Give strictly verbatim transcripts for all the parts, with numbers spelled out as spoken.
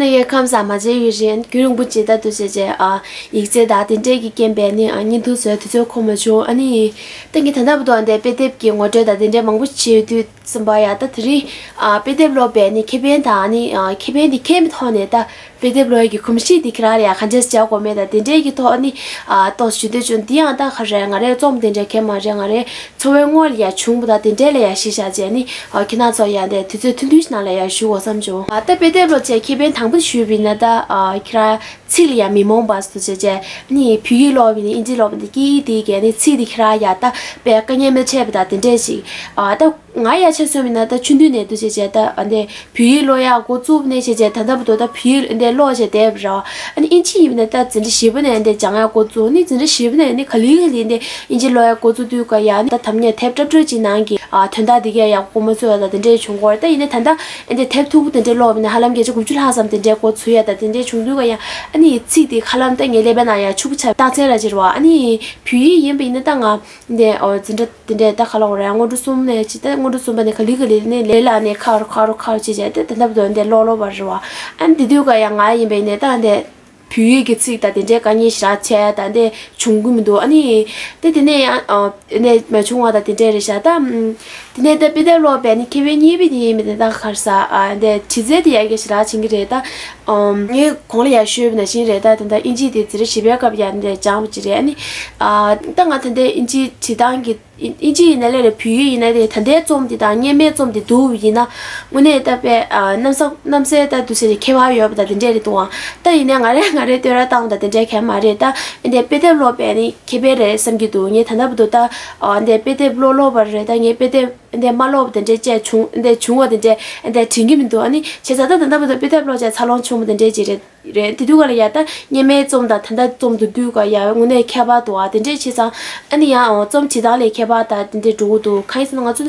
ཡ། ཁམས་བཟང་མ་བྱས་ཡོད་རེད། རྒྱུན་རིང་པོ་ཅིག་ད་དུ་བྱས་བྱས་ཨ་ཡིག་ཚད་དང་དེ་འདྲས་ཀྱི་རྐྱེན་པས་ནི་ཨ་བརྙན་ཐུང་བཟོས་དུས་ཚོད་ཁོམ་མ་བྱུང་། ཨ་ནི་ཏན་གྱི་ད་ལྟ་བར་དུ་ཨ་འདས་དཔེ་དེབ་ཀྱི་ངོ་སྤྲོད་དང་དེ་འདྲས་མང་པོ་བྱས་ཡོད་དུས་ཙམ་པ་ཡ། ད་དེ་རིང་ཨ་དཔེ་དེབ་ཀློག་པའི་ནི་ཁེ་ཕན་དང་ནི་ཨ་ཁེ་ཕན་དེ་ཁེ་མི་ཐོག་ནས་ད་དཔེ་དེབ་ཀློག་ཡས་ཀྱི་གོམས་གཤིས་དེ་ཁྱེད་རང་ལ་ཡ་གང་འདྲས་བྱ་དགོས་མེད་དང་དེ་འདྲས་ཀྱི་ཐོག་ནི་ཨ་ཏོག་ཞུ་འདོད་བྱུང་། དེ་ཡང་ད་ག་རེ་ང་རའི་རྩོམ་དེ་འདྲས་གས་མ་རེད། ང་རའི་འཚོ་བའི་དངོས་ལ་ཡ་བྱུང་བ་དང་དེ་འདྲས་ལ་ཡ་གཞི་བཞག་བྱས་ནི་ཨ་ཁྱེད་རང་ཚོ་ཡ་འདས་དུས་ཚོད་ཐུང་ཐུང་ཞིག་ནང་ལ་ཡ་ཞུ་དགོས་བསམ་བྱུང་། ཨ་ད་དཔེ་དེབ་ཀློག་བྱས་ཁེ་ཕན་དང་པོ་ཞུས་པ་ཡིན་ན་ད་ཨ་ཁྱེད་རང་ཚིག་ལ་ཡ་མི་རྨོངས་པ་སུ་བྱས་བྱས་ནི་བོད་ཡིག་ཀློག་པ་ཡིན་ན་ཨིན་ཇི་ཀློག་པ་ཡིན་ན་སྐད་ཡིག་དེ་གས་ནི་ཚིག་དེ་ཁྱེད་རང་ཡ་ད་དཔེ་དཀའ་ངལ་མི་འཕྲད་པ་དང་དེ་འདྲས་ཞིག་ཨ་ད། ང་ཡ་ཆ་མཚོན་མིན་ན་ད་ཆུང་དུས་ནས་འདུག་བྱས་བྱས་ད་ཨ་འདས་བོད་ཡིག་ཀློག་ཡག་འགོ་བཙུགས་ནས་བྱས་བྱས་ད་ལྟ་བར་དུ་ད་བོད་ཡིག་འདས་ཀློག་བྱས་བསྡད་པ་རེད། ཨ་ནི་ཨིན་ཇི་ཡིན་ན་ད་འཛིན་གྲྭ་བཞི་པ་ནས་འདས་སྦྱང་ཡག་འགོ་བཙུགས་ནི་འཛིན་གྲྭ་བཞི་པ་ནས་ནི་ག་ལེ་ག་ལེ་འདས་ཨིན་ཇི་ཀློག་ཡག་འགོ་བཙུགས་དུས་ཀ་ཡ་ནི་ད་དམ་ཉེ་དེབ་སྲབ་སྲབ་ཅིག་ནང་གི་ཨ་དོན་དག་འདི་གས་ཡག་པོ་མ་ཚོར་བ་ད་དེ་འདྲས་བྱུང་གོ་རེད། ད་ཡིན་ན་ད་ལྟ་འདས་དེབ་ཐུང་པོ་དེ་འདྲས་ཀློག་མིན་ན་ཧ་ལམ་བརྒྱ་ཆ་དགུ་བཅུ་ལྷག་ཙམ་དེ་འདྲས་འགོ་ཚུགས་ཡ་ད་དེ་འདྲས་བྱུང་དུས་ཀ་ཡ་ཨ་ནི་ཚིག་དེ་ཧ་ལམ་ད་ངའི་ཀླད་པའི་ནང་ཡ་ཆུ་བོ་ཆགས་རྟགས་མཚན་ར་ཅིག་རེད་བ། ཨ་ནི་བོད་ཡིག་ཡིན་པ་ཡིན་ན་ད་ང་འདས་ཨོ་འཛིན་གྲྭ་དེ་འདྲས་ད་ག་ལ་འོ་རེད། སྔོན་འགྲོ་གསུམ་ནས་ཅི་ད་སྔོན་འགྲོ་གསུམ་པ་ནས་ག་ལེ་ག་ལེ་ནས་ལས་ལ་ནས་ཁ་རུ་ཁ་རུ་ཁ་རུ་ཅི་བྱས་ཏེ་ད་ལྟ་བར་དུ་འདས་ཀློག་ཀློག་པ་རེད་བ། ཨ་ནི་དེ་དུས་ཀ་ཡང་ང་ཡིན་པ་ཡིན་ནས་ད་འདས་བོད་ཡིག་གི་ཚིག་ད་དེ་འདྲས་དཀའ་ངལ་ཞེ་དྲག་འཕྲད་ད་འདས་བྱུང་གི་མི་འདུག་ཨ་ནི་དེ་དེ་ནས་ཡང་ཨ་ནས་མ་བྱུང་བ་ད་དེ་འདྲས་རེད་ཤག་ད་དེ་ནས་ད་དཔེ་དེབ་ཀློག་པའི་ནི་ཁེ་ཕན་གཉིས་པ་དེ་ཡིན་མིན་ད་ག་རེ་ཟ་ཨ་འདས་དྲི་རྩད་དེ་ཡ་གི་ཞེ་དྲག་བྱེད་ཀྱི་རེད། ད་ཨམ་ངས་གོང་ལ་ཡང་ཞུས་པ་ནང་བཞིན་རེད། ད་ད་ལྟ་ཨིན་ཇི་དེ་འཛིན་གྲྭ་བཞི་པའི་སྐབས་ཡང་འདས་སྦྱངས་པ་ཅིག་རེད། ཨ་ནི་ཨ་ད་ང་ད་ལྟའི་ཨིན་ཇི་བྲིས་སྟངས་ཀྱི་ཨིན་ཨིན་ཇི་ཡིན་ན་ལས་རེད། བོད་ཡིག་ཡིན་ན་རེད། ད་ལྟའི་རྩོམ་འདི་དང་སྔོན་མའི་རྩོམ་འདི་བསྡུར་བ་ཡིན་ན་དངོས་གནས་ད་དཔེ་ཨ་གནམ་ས་གནམ་སའི་ད་དུ་ཟེར་ཁྱད་པར་ཡོད་པ་ད་དེ་འདྲས་རེད་འདུག་ཨང་། ད་ཡིན་ནའི་ང་རས་ང་རས་བསྟོད་ར་བཏང་བ་ད་དེ་འདྲས་གང་ཡང་མ་རེད། ད་འདི་དཔེ་དེབ་ཀློག་པའི་ནི་ཁེ་ཕན་རེད་བསམ་གྱི་འདུག་ངས་ད་ལྟ་བར་དུ་ད་ཨ་འདི་དཔེ་དེབ་ཀློག་ཀློག་པ་རེད། ད་ངས་དཔེ་དེབ་འདི་མ་ཀློག་པ་དེ་འདྲས་བྱས་བྱུང་འདི་བྱུང་བ་དེ་འདྲས་འདི་དྲན་གྱི་མི་འདུག་ཨ་ནི་བྱས་ཙང་ད་ད་ལྟ་བར་དུ་དཔེ་དེབ་ཀློག་བྱས་འཚར་ལོངས་བྱུང་བ་དེ་འདྲས་ཅིག་རེད། རེད། དེ་དུས་ག་ལ་ཡ་ད་སྔོན་མའི་རྩོམ་དང་ད་ལྟ་རྩོམ་དུ་དུས་ག་ཡ་དངོས་གནས་ཁྱད་པར་འདུག་ཨ། དེ་འདྲས་བྱས་ཙང་ཨ་ནི་ཡང་རྩོམ་བྲིས་སྟངས་ལས་ཁྱད་པར་དང་དེ་འདྲས་འགྲོ་གི་འདུག་གང་ཡིན་ཟེར་ན་ང་ཚོ་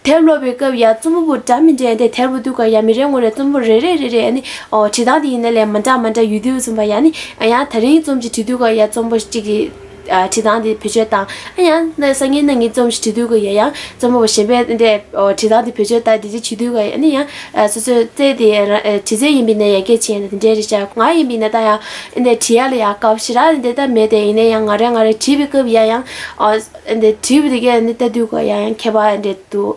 དེབ་ཀློག་པའི་སྐབས་ཡ་རྩོམ་པ་པོ་འདྲ་མི་འདྲ་དེ་དེབ་ཀློག་དུས་ག་ཡ་མི་རེ་ངོ་རེ་རྩོམ་པ་རེ་རེ་རེ་རེ་ཨ་ནི་ཨོ་བྲིས་སྟངས་དེ་ཡིན་ན་ལས་མ་འདྲ་མ་འདྲ་ཡོད་དུས་ཙམ་པ་ཡ་ནི་ཡང་ད་རིང་རྩོམ་ཅིག་བྲིས་དུས་ག་ཡ་རྩོམ་པ་གཅིག་གིས་ཨ་བྲིས་སྟངས་དེ་བེད་སྤྱོད་བཏང་། ཨ་ཡང་ན་སང་ཉིན་གནངས་ཉིན་རྩོམ་ཞིག་བྲིས་དུས་ག་ཡ་ཡང་རྩོམ་པ་པོ་གཞན་པས་འདྲ་ཨོ་བྲིས་སྟངས་དེ་བེད་སྤྱོད་བཏང་དེ་ཅིག་བྲིས་དུས་ག་ཡ་ཨ་ནི་ཡང་ཨ་སོ་སོའི་རྩལ་དེ་ར་ཨ་བྲིས་རྩལ་ཡིན་པའི་ནས་ཡར་རྒྱས་ཕྱིན་ཡ་དེ་འདྲའི་རེད་ཤག་ང་ཡིན་པའི་ནས་ད་ཡང་འདི་བྲིས་ཡ་ལ་ཡང་སྐབས་ཞེ་དྲག་འདི་ད་མེད་དེ་ཡིན་ན་ཡང་ང་རེ་ང་རེ་བྲིས་པའི་སྐབས་ཡ་ཡང་ཨ་འདི་བྲིས་པ་དེ་གས་ནི་ལྟ་དུས་ག་ཡ་ཡང་ཁྱད་པར་འདྲ་འདུག་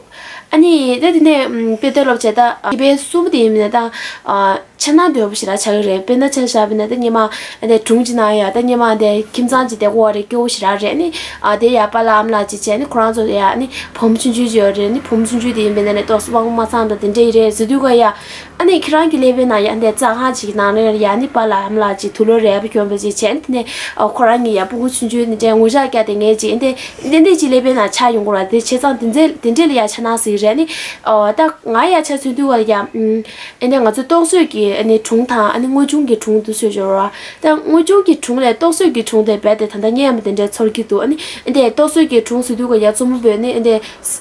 ཨ་ནི་ད་དེ་ནས་དཔེ་དེབ་ཀློག་བྱས་ད་དཔེ་གསུམ་དེ་ཡིན་པའི་ནས་ད་ཨ་ཆ་ན་འདོད་པོ་ཞེ་དྲག་ཆགས་ཀྱི་རེད། དཔེར་ན་ཆ་བཞག་པ་ཡིན་ན་ད་སྔོན་མ་འདི་སྒྲུང་ཅིག་ནང་ཡ་ད་སྔོན་མ་འདི་ཁྱིམ་ཚང་ཅིག་བསྡད་ཀྱི་ཡོད་རེད། སྐྱོ་བོ་ཞེ་དྲག་རེད། ཨ་ནི་ཨ་དེ་ཡ་པཱ་ལགས་ཨ་མ་ལགས་ཅིག་བྱས་ནི་ཁོ་རང་ཚོ་ཡ་ནི་བུ་མོ་ཆུང་ཆུང་ཅིག་ཡོད་རེད། ནི་བུ་མོ་ཆུང་ཆུང་དེ་ཡིན་པའི་ནས་ནི་ཏོག་ཙམ་དབང་པོ་མ་ཚང་བ་དེ་འདྲ་ཡི་རེད་ཟེར་དུས་ག་ཡ། ཨ་ནི་ཁྱེད་རང་གི་ཀླད་པའི་ནང་ཡ་འདི་རྩྭ་ཁང་ཅིག་གི་ནང་ལ་ཡ་ནི་པཱ་ལགས་ཨ་མ་ལགས་ཅིག་དུག་ལོག་རལ་པ་གྱོན་པ་ཅིག་བྱས་ནི་དེ་ནས་ཨ་ཁོ་རང་གི་ཡ་སྤུ་གུ་ཆུང་ཆུང་འདི་འདྲའི་ངུ་ཞག་བརྒྱབ་དེ་ངས་ཅིག་འདི་འདི་འདི་ཅིག་ཀླད་པའི་ནང་ཆགས་ཡོང་གི་རེད། དེ་བྱས་ཙང་དེ་འདྲ་དེ་འདྲ་ལ་ཡ་ཆ་ན་ཟིག་རེད། ཨ་ནི་ཨ་ད་ང་ཡ་ཆ་མཚོན་དུས་ག་ཡ་ཨ་ནི་ང་ཚོ་རྟོག་བཟོས་ཀྱི་ཨ་ནི་སྒྲུང་དང་ཨ་ནི་དངོས་བྱུང་གི་སྒྲུང་དུ་བཟོས་ཡོད་ར། ད་དངོས་བྱུང་གི་སྒྲུང་ལས་རྟོག་བཟོས་ཀྱི་སྒྲུང་དེ་རྦད་དེ་ད་ལྟ་སྔོན་མ་དེ་འདྲའི་ཚོར་གྱི་འདུག་ཨ་ནི་འདི་རྟོག་བཟོས་ཀྱི་སྒྲུང་ཟེར་དུས་ག་ཡ་རྩོམ་པ་པོས་ནི་འདི་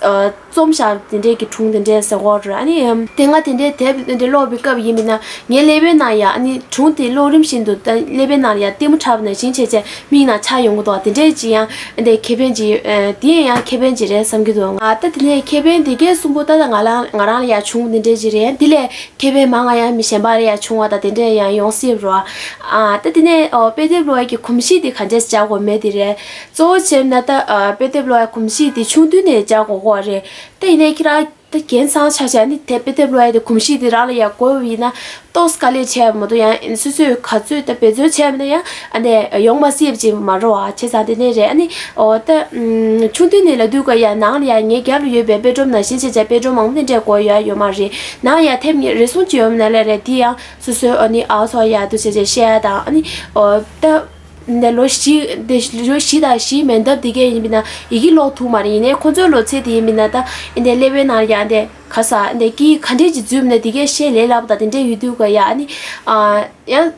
ཨ་རྩོམ་བཞག་དེ་འདྲའི་གི་སྒྲུང་དེ་འདྲའི་ཟེར་གོ་ར། ཨ་ནི་དེ་སྔ་དེ་འདྲའི་དེབ་དེ་འདྲའི་ཀློག་པའི་སྐབས་ཡིན་པ་ཡིན་ན་ངའི་ཀླད་པའི་ནང་ཡ་ཨ་ནི་སྒྲུང་དེ་ཀློག་རིམ་བཞིན་དུ་ད་ཀླད་པའི་ནང་ཡ་ལྟད་མོ་འཁྲབ་ནང་བཞིན་བྱས་བྱས་མིག་ནང་ཆགས་ཡོང་གི་འདུག་དེ་འདྲའི་ཅིག་ཡང་འདི་ཁེ་ཕན་ཅིག་ཨ་དེ་ཡང་ཁེ་ཕན་ཅིག་རེད་བསམ་གྱི་འདུག་ཨ་ད་དེ་ནས་ཁེ་ཕན་དེ་གས་གསུམ་པོ་ད་ད་ང་རང་ང་རང་ལ་ཡ་བྱུང་བ་དེ་འདྲའི་ཅིག་རེད། དེ་ལས་ཁེ་ཕན་མང་ང་ཡང་མི་གཞན་པ་ལ་ཡང་བྱུང་བ་དང་དེ་འདྲས་ཡང་ཡོང་སྲིད་རོ། ཨ་ད་དེ་ནས་ཨོ་དཔེ་དེབ་ཀློག་ཡས་ཀྱི་གོམས་གཤིས་དེ་ག་འདྲས་སྦྱར་དགོས་མེད་དེ་རེད། གཙོ་བོ་བྱས་ན་ད་ཨ་དཔེ་དེབ་ཀློག་ཡས་གོམས་གཤིས་དེ་ཆུང་དུས་ནས་སྦྱར་དགོས་ཀྱི་རེད། ད་ཡིན་ནའི་ཁྱེད་རང་ད་རྒན་ཚང་ཆ་བཞག་ནི་དེ་དཔེ་དེབ་ཀློག་ཡས་དེ་གོམས་གཤིས་དེ་རང་ལ་ཡང་དགོས་པ་ཡིན་ན་ཏོག་ཙམ་དཀའ་ལས་བྱས་པ་མ་གཏོགས་ཡང་སོ་སོས་ག་ཚོད་ད་འབད་བརྩོན་བྱས་པ་ན་ཡང་ཨ་ནས་ཡོང་མ་སྲིད་པ་ཅིག་མ་རེད་བ། བྱས་ཙང་དེ་ནས་རེད། ཨ་ནི་ཨོ་ད་ཨུམ་ཆུང་དུས་ནས་ལབ་དུས་ཀ་ཡ་ནང་ལ་ཡ་ངའི་རྒྱབ་ལ་ཡོད་པའི་དཔེ་སྒྲོམ་ནང་བཞིན་བྱས་བྱས་དཔེ་སྒྲོམ་མང་པོ་དེ་འདྲས་དགོས་ཡ་ཡོད་མ་རེད། ནང་ཡ་དེབ་ངས་རེ་ཟུང་ཅིག་ཡོད་མ་ན་ལས་རེད། དེ་ཡང་སོ་སོའི་ཨ་ནི་ཨ་ཚོ་ཡ་དུ་བྱས་བྱས་བཤད་ཡ་དང་ཨ་ནི་ཨོ་ད་འདི་ལོ་བཞི་འདི་ལོ་བཞི་དང་བཞིའི་མན་ཐབས་དེ་གས་ཡིན་པ་ན་ཡི་གེ་ཀློག་ཐུབ་མ་རེད། ཡིན་ནའི་ཁོ་ཚོའི་ལོ་ཚད་དེ་ཡིན་པ་ན་ད་འདི་ཀླད་པའི་ནང་ཡ་འདི་ག་ས་འདི་སྐད་ག་འདྲས་ཅིག་འཛུལ་མ་ན་དེ་གས་བཤད་ལས་སླ་པོ་དང་དེ་འདྲས་ཡོད་དུས་ཀ་ཡ་ཨ་ནི་ཨ་ཡང་།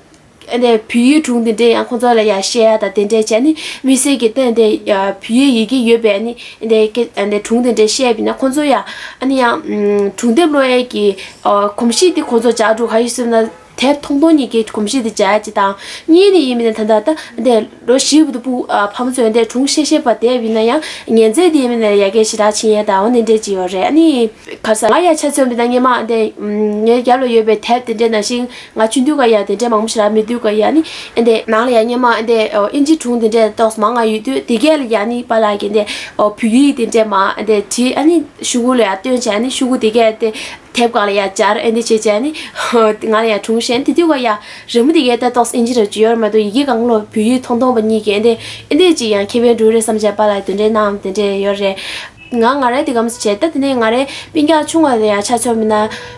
ཨ་ནི་བོད་ཡིག་སྒྲུང་དེ་འདྲས་ཡང་ཁོང་ཚོ་ལ་ཡང་བཤད་ཡ་དང་དེ་འདྲས་བྱས་ནི་དམིགས་བསལ་གྱི་སྟེང་དེ་ཡ་བོད་ཡིག་ཡི་གེ་ཡོད་པའི་ནི་འདི་སྐད་ཨ་ནི་སྒྲུང་དེ་འདྲས་བཤད་པ་ཡིན་ན་ཁོང་ཚོ་ཡ་ཨ་ནི་ཡང་སྒྲུང་དེབ་ཀློག་ཡས་ཀྱི་གོམས་གཤིས་དེ་ཁོང་ཚོ་འཇགས་འགྲོ་ག་ཡོད་སྲིད་ན་དེབ་ཐུང་ཐུང་གཉིས་ཀའི་གོམས་གཤིས་དེ་འཇགས་ཡ་ཅིག་དང་གཉིས་ནི་ཡིན་མིན་ན་ད་ལྟ་ད་འདི་ལོ་བཞི་བར་དུ་སྤུ་ཕ་མ་ཚོས་འདི་སྒྲུང་བཤད་བཤད་པ་དེབ་ཡིན་ན་ཡང་ཉན་ཚད་དེ་ཡིན་མིན་ན་ཡ་གས་ཞེ་དྲག་ཕྱིན་ཡ་དང་འོ་འདི་འདྲས་ཅིག་ཡོད་རེད། ཨ་ནི། ག་ ག་ས་ང་ཡ་ཆ་མཚོན་པ་ཡིན་ན་སྔོན་མ་འདི་ངའི་རྒྱབ་ལ་ཡོད་པའི་དེབ་དེ་འདྲའི་ནང་བཞིན་ང་ཆུང་དུས་ཀ་ཡ་དེ་འདྲའི་མང་པོ་ཞིག་རག་མེད་དུས་ཀ་ཡ་ནི་ཨ་འདི་ནང་ལ་ཡ་སྔོན་མ་ཨ་འདི་ཨིན་ཇི་སྒྲུང་དེ་འདྲའི་ཏོག་ཙམ་མང་ང་ཡོད་དུས་དེ་གས་ལ་ཡ་ནི་པཱ་ལགས་ཀྱིས་འདི་བོད་ཡིག་དེ་འདྲའི་མ་ཨ་འདི་བྲིས་ཨ་ནི་ཤོག་གུ་ལ་ཡ་སྟོན་བྱས་ཨ་ནི་ཤོག་གུ་དེ་གས་དེ་དེབ་སྒང་ལ་ཡ་སྦྱར་ཨ་འདི་བྱས་བྱས་ཨ་ནི་ང་ལ་ཡ་སྒྲུང་བཤད་དེ་དུས་ཀ་ཡ་རི་མོ་དེ་གས་ད་ཏོག་ཙམ་ཨིན་ཇི་ར་ཅིག་ཡོད་རེད་མ་གཏོགས་ཡི་གེ་སྒང་ལ་བོད་ཡིག་ཐུང་ཐུང་བ་གཉིས་ཀྱི་ཨ་འདི་ཨ་འདི་ཅིག་ཡང་ཁེ་ཕན་འགྲོ་རེད་བསམ་བྱས་པཱ་ལགས་དེ་འདྲའི་གནང་དེ་འདྲའི་ཡོད་རེད། ང་ང་རའི་དེ་གམ་སུ་བྱས་ད་དེ་ནས་ང་རའི་སྤུན་ཀྱག་ཆུང་བ་དེ་ཡང་ཆ་མཚོན་པ་ཡིན་ན་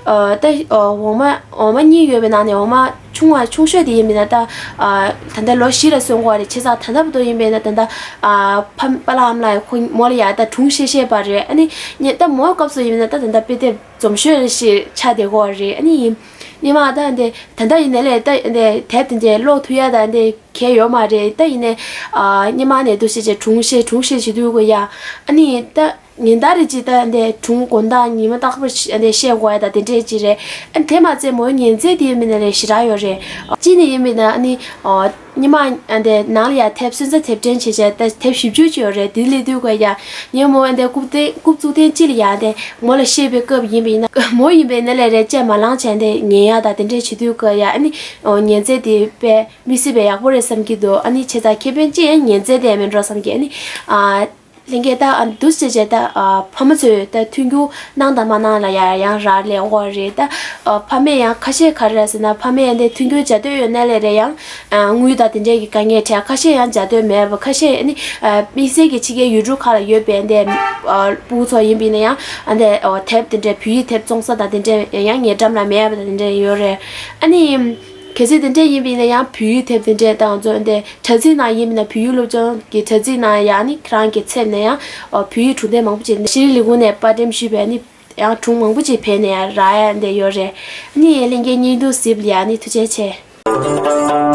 ཨ་ད་ཨ་འོག་མ་འོག་མ་གཉིས་ཡོད་པའི་ནང་ནས་འོག་མ་ཆུང་བ་ཆུང་ཤོས་དེ་ཡིན་པ་ཡིན་ན་ད་ཨ་ད་ལྟ་ལོ་བཞི་ལ་སོན་གྱི་ཡོད་རེད། བྱས་ཙང་ད་ལྟ་བར་དུ་ཡིན་པ་ཡིན་ན་ད་ལྟ་ཨ་ཕ་པཱ་ལགས་ཨ་མ་ལགས་ཁོ་མོ་ལ་ཡ་ད་སྒྲུང་བཤད་ཤེས་པ་རེད། ཨ་ནི་ངས་ད་མོའི་སྐབས་སུ་ཡིན་པ་ཡིན་ན་ད་ད་ལྟ་དཔེ་དེབ་འཛོམས་ཤོས་ཤིག་ཆགས་བསྡད་ཀྱི་ཡོད་རེད། ཨ་ནི་ཡིན་སྔོན་མ་ད་འདི་ད་ལྟ་ཡིན་ནའི་ལས་ད་འདི་དེབ་དེ་འདྲའི་ཀློག་ཐུབ་ཡ་ད་འདི་གལ་ཡོད་མ་རེད། ད་ཡིན་ནའི་ཨ་སྔོན་མ་ནས་འདུག་སེ་བྱས་སྒྲུང་བཤད་སྒྲུང་བཤད་བྱེད་དུས་ཀ་ཡ་ཨ་ནི་ད་ཉིན་ལྟར་རེ་ཅིག་ད་འདི་སྒྲུང་དགོང་དག་ཉི་མ་རྟག་པར་འདི་བཤད་དགོས་ཡ་ད་དེ་འདྲས་ཅིག་རེད། ཨ་ནི་དེ་མ་ཚད་མོའི་ཉན་རྩལ་དེ་ཡིན་པ་ཡིན་ནའི་ལས་ཞེ་དྲག་ཡོད་རེད། གཅིག་ནས་ཡིན་པ་ཡིན་ན་ཨ་ནི་ཨ་སྔོན་མ་འདི་ནང་ལ་ཡ་དེབ་སོན་རྩ་དེབ་ཕྲེང་བྱས་བྱས་ད་དེབ་བཞི་བཅུ་ཅིག་ཡོད་རེད། དེ་ལས་དུས་ཀ་ཡ་ངས་མོ་འདི་རྐུབ་སྟེགས་རྐུབ་བཙུགས་སྟེང་གཅིག་ལ་ཡ་འདི་མོ་ལ་བཤད་པའི་སྐབས་ཡིན་པ་ཡིན་ན་མོ་ཡིན་པ་ཡིན་ནའི་ལས་རེད་ཅེས་མ་ལངས་བྱས་འདི་ཉན་ཡ་ད་དེ་འདྲས་བྱེད་དུས་ཀ་ཡ་ཨ་ནི་ཉན་རྩལ་དེ་དཔེ་མི་སྲིད་པའི་ཡག་པོ་རེད་བསམ་གྱི་འདུག་ཨ་ནི་བྱས་ཙང་ཁེ་ཕན་ཅི་ཡང་ཉན་རྩལ་དེ་མིན་འགྲོ་བསམ་གྱི་ཨ་ནི་ཨ། ལྷན་རྒྱས་ད་ཨ་འདུག་སེ་བྱས་ད་ཨ་ཕ་མ་ཚོས་ད་མཐུན་འགྱུར་གནང་དང་མ་གནང་ལ་ཡ་ཡང་རག་ལས་འོ་རེད། ད་ཨ་ཕ་མས་ཡང་ཁ་ཤས་ག་རེ་རེད་ཟེར་ན་ཕ་མས་འདི་མཐུན་འགྱུར་བྱ་འདོད་ཡོད་ན་ལས་རེད་ཡང་ཨ་དངུལ་དང་དེ་འདྲས་ཀྱི་དཀའ་ངལ་འཕྲད། ཁ་ཤས་ཡང་བྱ་འདོད་མེད་པ་ཁ་ཤས་ཨ་ནི་ཨ་དམིགས་བསལ་གྱི་ཕྱི་རྒྱལ་ཡུལ་གྲུ་ཁག་ལ་ཡོད་པའི་འདི་ཨ་ཕྲུ་གུ་ཚོ་ཡིན་པ་ཡིན་ན་ཡང་ཨ་འདི་ཨ་དེབ་དེ་འདྲས་བོད་ཡིག་དེབ་བཙོང་ས་དང་དེ་འདྲས་ཡང་ཉེ་འགྲམ་ལ་མེད་པ་དང་དེ་འདྲས་ཡོད་རེད། ཨ་ནི། གལ་སྲིད་དེ་འདྲས་ཡིན་པ་ཡིན་ན་ཡང་བོད་ཡིག་དེབ་དེ་འདྲས་དང་ཚོ་འདི་དྲ་ཚིགས་ནང་ཡིན་པ་ཡིན་ན་བོད་ཡིག་སློབ་སྦྱོང་གི་དྲ་ཚིགས་ནང་ཡང་ནི་ཁྱེད་རང་གི་ཚེབ་ནས་ཡང་བོད་ཡིག་སྒྲུང་དེབ་མང་པོ་ཅིག་ཤེས་རིག་ལས་ཁུངས་ནས་པར་འགྲེམས་ཞུས་པའི་ནི་ཡང་སྒྲུང་མང་པོ་ཅིག་བོད་ནས་ཡང་རག་ཡ་འདི་ཡོད་རེད། ནི་ལྷན་རྒྱས་སྙིང་སྡུག་གཟིགས་ལ་ཡང་ནི་ཐུགས་རྗེ་ཆེ།